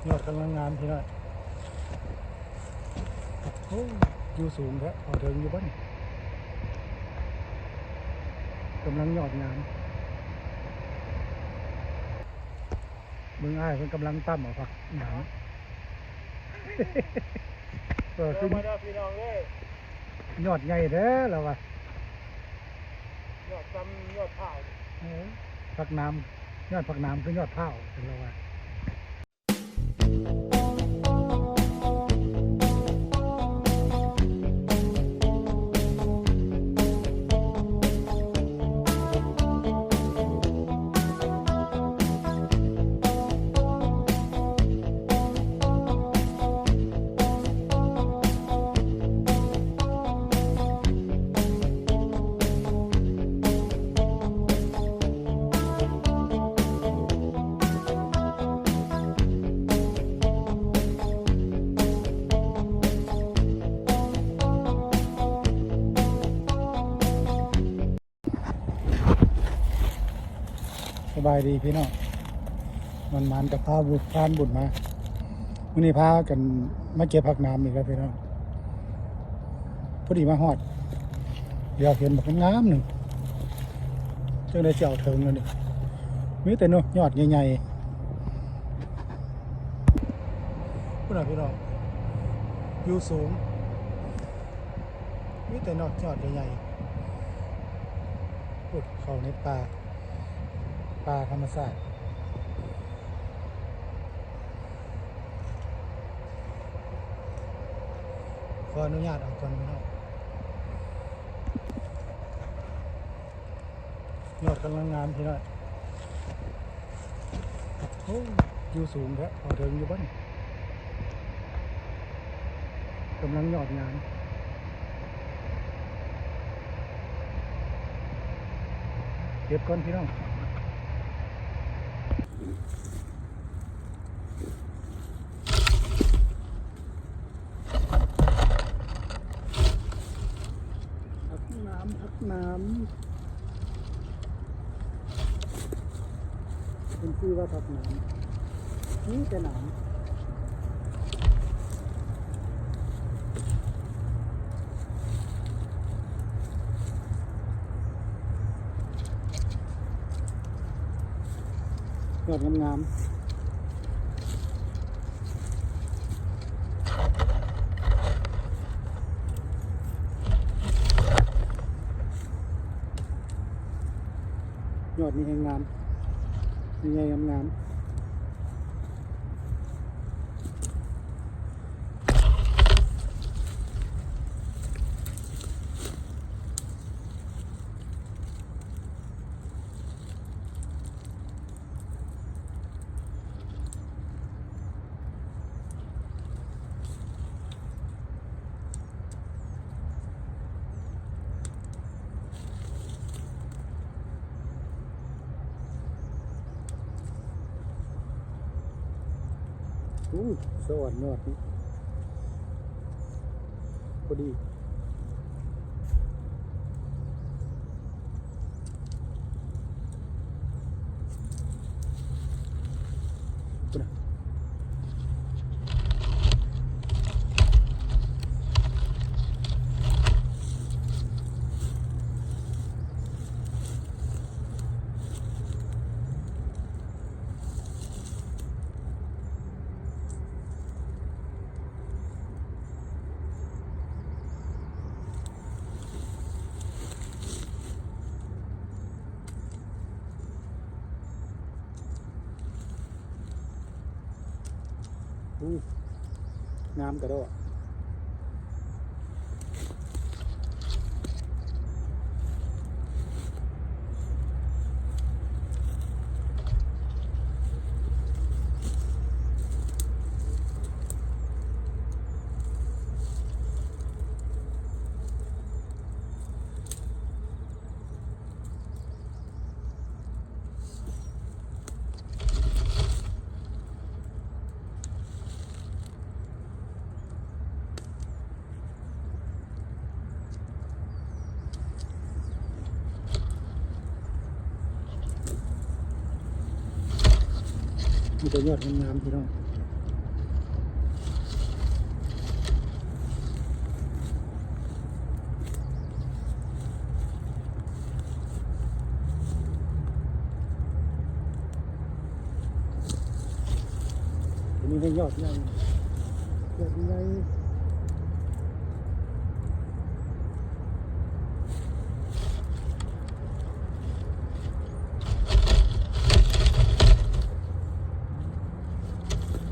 ຍອດກຳລັງງາມພີ່ນ້ອງ. ໂອ້ ຢູ່ສູງແທ້ ເຂົ້າເຖິງຢູ່ບໍ່ນີ້? ກຳລັງຍອດງາມ. ເບິ່ງອ້າຍເພິ່ນກຳລັງຕັ້ມເອົາຜັກຫຍັງ. ເອີ ຄື ມາເດີພີ່ນ້ອງເອີຍ. ຍອດໃຫຍ່ແທ້ລາວວ່າ. ຍອດສ່ຳຍອດພ້າວ. ເອີ ຜັກໜາມ ຍອດຜັກໜາມຄືຍອດພ້າວ ລາວວ່າ. ສະບາຍດີພີ່ນ້ອງ ໝານໆກັບພາບຸນ ຜ່ານບຸນມາ. ມື້ນີ້ພາກັນມາເກັບຜັກໜາມອີກແລ້ວພີ່ນ້ອງ. ພໍດີມາຮອດ ດຽວເຫັນບັກງາມໜຶ່ງ ຈັ່ງໄດ້ຊິເອົາເຖິງແລ້ວນີ້. ມີແຕ່ເນາະ ຍອດໃຫຍ່ໆ ພຸ້ນນະພີ່ນ້ອງ ຢູ່ສູງ. ມີແຕ່ຍອດ ຍອດໃຫຍ່ໆ ພຸ້ນ ເຂົ້າໃນປ່າ ປ່າທຳມະຊາດ. ຂໍອະນຸຍາດເອົາກ່ອນພີ່ນ້ອງ. ຍອດກຳລັງງາມພີ່ນ້ອງ. ໂອ້ ຢູ່ສູງແທ້ ເຂົ້າເຖິງຢູ່ບໍ່ນີ້? ກຳລັງຍອດງາມ. ເກັບກ່ອນພີ່ນ້ອງ. ຜັກໜາມ ຜັກໜາມ ເພິ່ນຊື່ວ່າຜັກໜາມ ມີແຕ່ໜາມ. ຍອດງາມໆ ຍອດນີ້ແຮງງາມ ໃຫຍ່ໆ ງາມໆ. ໂອ້ ສະອອນຍອດນີ້ ພໍດີ. ໂອ້ ງາມກະດອກ. ມີແຕ່ຍອດງາມໆ ພີ່ນ້ອງ. ນີ້ຍອດໃຫຍ່ ຍອດໃຫຍ່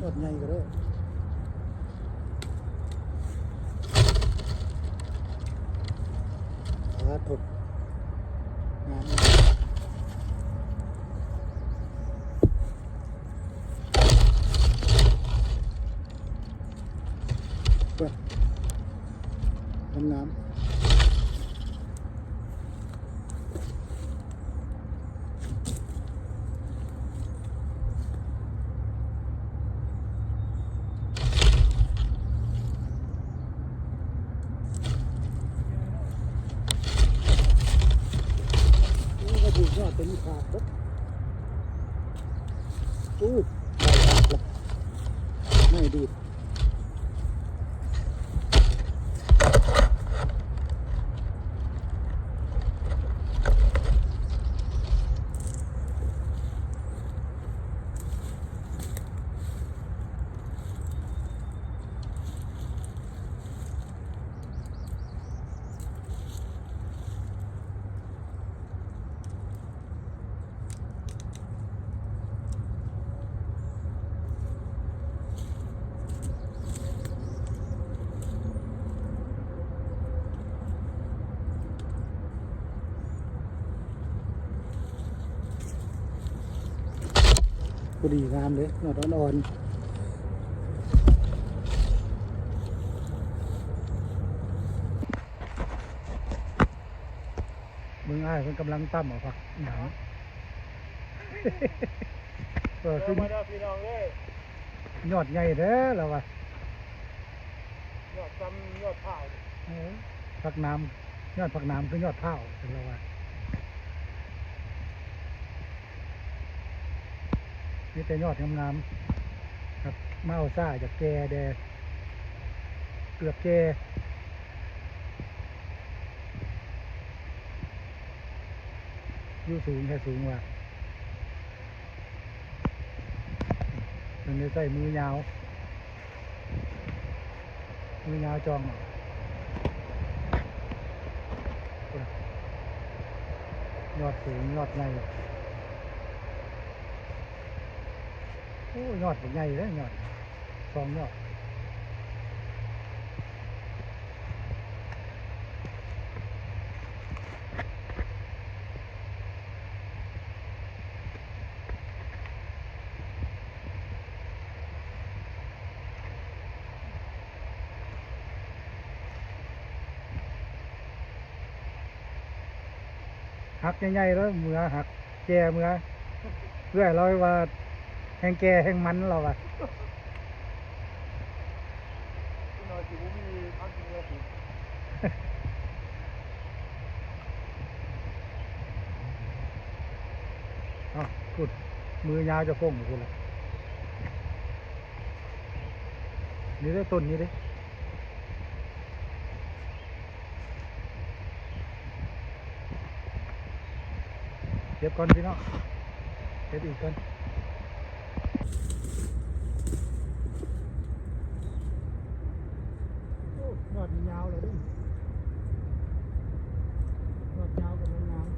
ຍອດໃຫຍ່ກໍໄດ້ ສາທຸ ງາມ ເບິ່ງ ງາມໆ. ໂອ້ ກະດູກຍອດຕົວນີ້ຂາດເບິດ. ໂອ້ ໄດ້ຮັກລະ ໄມ້ດີດ. ພໍດີງາມເດ້ ຍອດອ່ອນໆ. ເບິ່ງອ້າຍເພິ່ນກຳລັງຕຳເອົາຜັກຫຍັງ ເອີ ເດີ ຄື ມາເດີພີ່ນ້ອງເອີຍ ຍອດໃຫຍ່ແທ້ລາວວ່າ ຍອດສ່ຳຍອດພ້າວ ເອີ ຜັກໜາມ ຍອດຜັກໜາມຄືຍອດພ້າວ ລາວວ່າ ມີແຕ່ຍອດງາມໆ ຄັບ ມາເອົາຊ້າ ຢາກແກ່ແດ່ ເກືອບແກ່ ຢູ່ສູງແທ້ສູງວ່າ ເພິ່ນໄດ້ໃຊ້ມືຍາວ ມືຍາວຈ່ອງ ຍອດສູງ ຍອດໃຫຍ່ ໂອ້ ຍອດບັກໃຫຍ່ເດ້ ຍອດ ສອງຍອດ. ຫັກໃຫຍ່ໆ ເດີ ເມືອຫັກ ແກ່ເມືອ ເອື້ອຍລາວວ່າແຮ່ງແກ່ແຮ່ງມັນລາວວ່າ ອີກໜ້ອຍຊິບໍ່ມີພັກກິນເມືອກິນ ເອົ້າ ພຸ້ນ ມືຍາວຈະຟົ້ງພຸ້ນລະ ນີ້ເດ້ ຕົ້ນນີ້ເດ້. ເກັບກ່ອນພີ່ນ້ອງ ເກັບອີກກ່ອນ ໂອ້ ຍອດນີ້ຍາວເລີຍເດ້ ຍອດຍາວກຳລັງງາມ.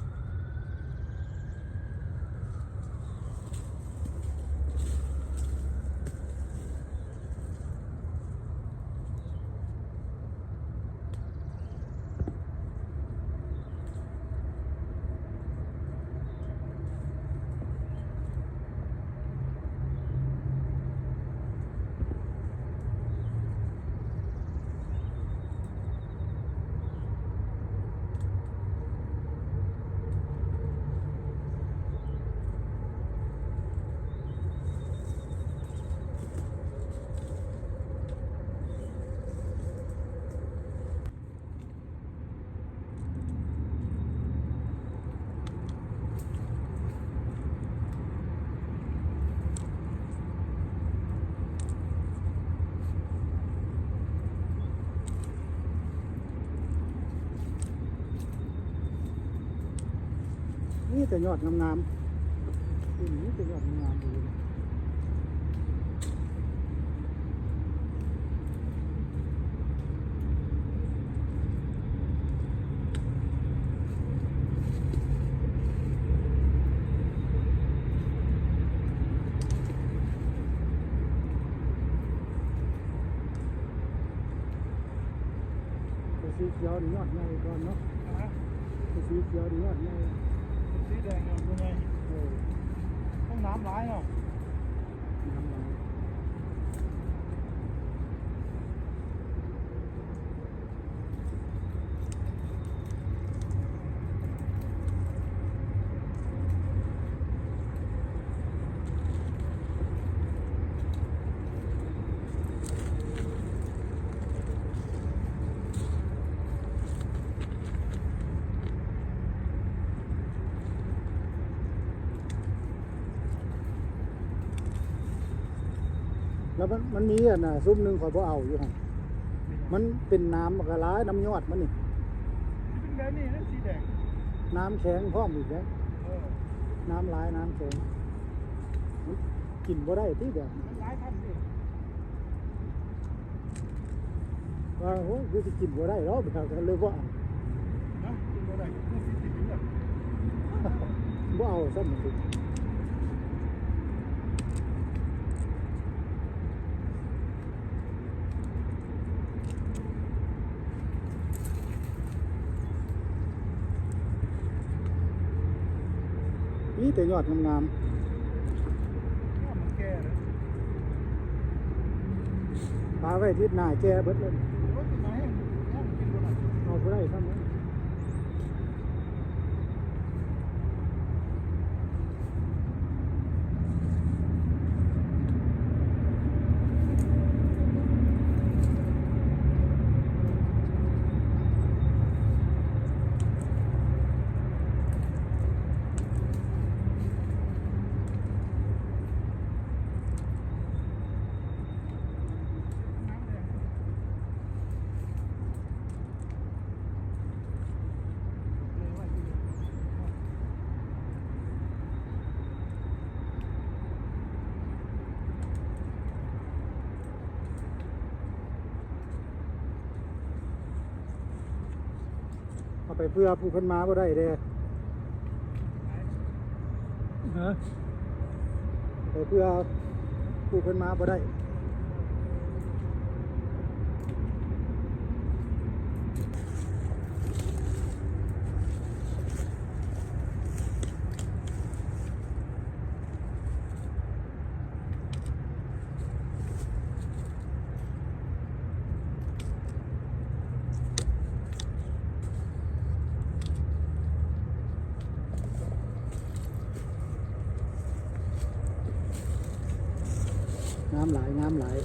ໂ ມີແຕ່ຍອດງາມໆ ເຫັນມີແຕ່ຍອດງາມໆຢູ່. ແຕ່ສີຂຽວນີ້ຍອດໃຫຍ່ກ່ອນເນາະ. ຮະ? ແຕ່ສີຂຽວນີ້ຍອດໃຫຍ່. ສີແດງຍອດບໍ່ໃຫຍ່. ເອີ ຕ້ອງນ້ຳຫຼາຍເນາະ. ນ້ຳຫຼາຍ. ແລ້ວມັນ ມັນມີອັນນ່າ ຊຸມໜຶ່ງຂ້ອຍບໍ່ເອົາຢູ່ຫັ້ນ ມັນເປັນນ້ຳບັກຫຼາຍ ນ້ຳຍອດມັນນີ້ ມັນເປັນແບບນີ້ນະ ສີແດງ ນ້ຳແຂງພ້ອມອີກເດ້. ເອີ ນ້ຳຫຼາຍ ນ້ຳແຂງ ມັນກິນບໍ່ໄດ້ຕິແບບ ມັນຫຼາຍພັນຕິ. ວ່າ ໂອ້ຍ ຄືຊິກິນບໍ່ໄດ້ດອກ ເລີຍບໍ່ເອົາ. ນະ ກິນບໍ່ໄດ້ ຄືຊິກິນເລືອດ ບໍ່ເອົາຊ້ຳ. ມີແຕ່ຍອດງາມໆ ຍອດມັນແກ່ແລ້ວ ປາໄວ້ທິດໜ້າແກ່ເບິດເລີຍ. ໂອ້ຍ ກິນໜ້າແຫ້ງ ກິນບໍ່ໄດ້ ເອົາບໍ່ໄດ້ຊ້ຳ. ເອົາໄປເພື່ອຜູ້ເພິ່ນມາບໍ່ໄດ້ເດ້. ຮະ? ໄປເພື່ອຜູ້ເພິ່ນມາບໍ່ໄດ້. ງາມຫຼາຍ ງາມຫຼາຍ.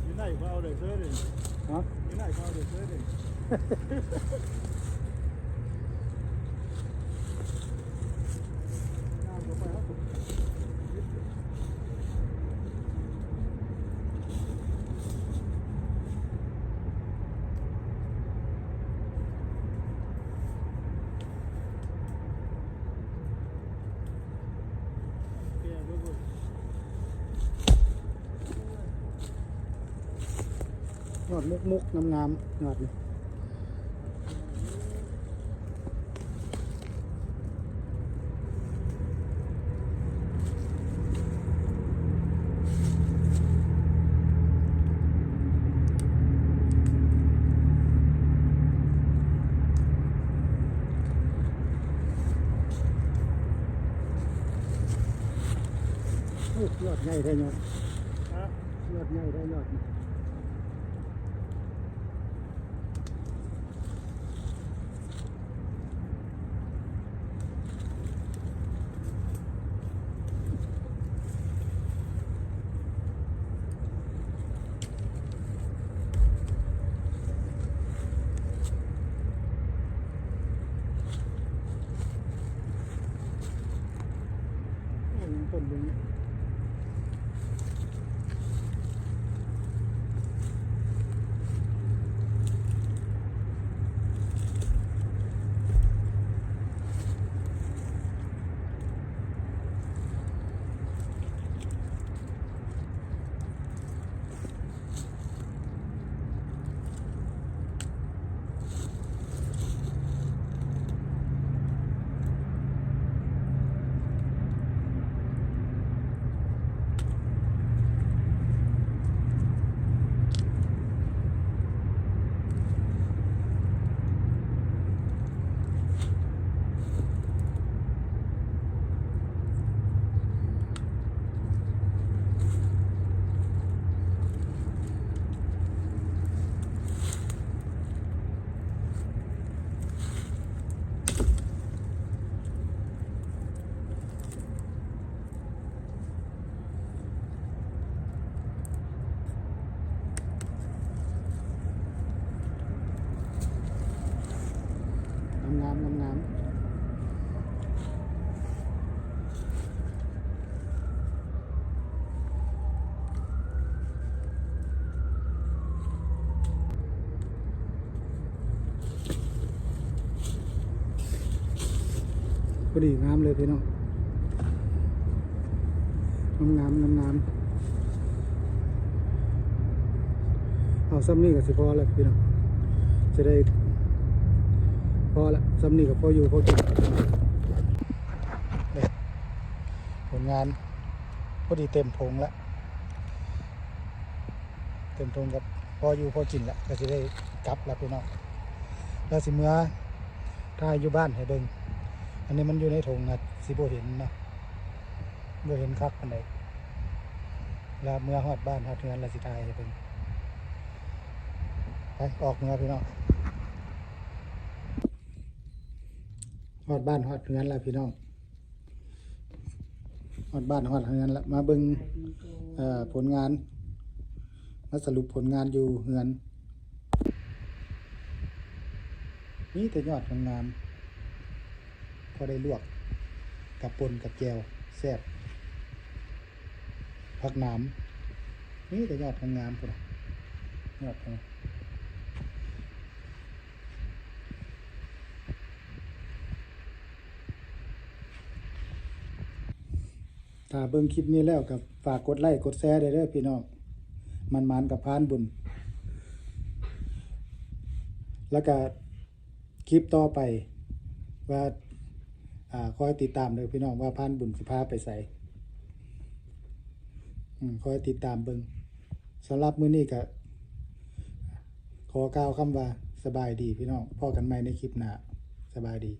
ຢູ່ໃນກໍເອົາໄດ້ເຊີຍເດ້. ຮະ? ຢູ່ໃນກໍເອົາໄດ້ເຊີຍເດ້. ຍອດມຸກໆ ງາມໆ ຍອດນີ້. ໂອ້ ຍອດໃຫຍ່ແທ້ຍອດ. ຮະ? ຍອດໃຫຍ່ແທ້ຍອດ. ໂ งามๆ งามๆ พอดีงามเลยพี่น้อง งามๆ งามๆ เอาส่ำนี้ก็สิพอแล้วพี่น้อง จะได้พอละ ส่ำนี้ก็พออยู่พอกิน นี่ ผลงาน พอดีเต็มถุงละ เต็มถุงกับพออยู่พอกินละ ก็สิได้กลับละพี่น้อง แล้วสิเมือถ่ายอยู่บ้านให้เบิ่ง อันนี้มันอยู่ในถุงนะ สิบ่เห็นเนาะ บ่เห็นคักปานใด แล้วเมือฮอดบ้านฮอดเฮือนแล้วสิถ่ายให้เบิ่ง ไป ออกเมือพี่น้อง ฮอดบ้านฮอดเฮือนแล้วพี่น้อง ฮอดบ้านฮอดเฮือนแล้ว มาเบิ่ง เอ่อ ผลงาน มาสรุปผลงานอยู่เฮือน มีแต่ยอดงามๆ พอได้ลวกกับป่นกับแจ่ว แซ่บ ผักหนาม มีแต่ยอดงามๆ พุ้นน่ะ ยอด ถ้าเบิ่งคลิปนี้แล้วก็ฝากกดไลก์กดแชร์ได้เด้อพี่น้อง หมานๆ กับพานบุญ แล้วก็คลิปต่อไปว่า อ่า คอยติดตามเด้อพี่น้อง ว่าพานบุญสิพาไปไส อืม คอยติดตามเบิ่ง สำหรับมื้อนี้ก็ขอกล่าวคำว่าสบายดีพี่น้อง พ้อกันใหม่ในคลิปหน้า สบายดี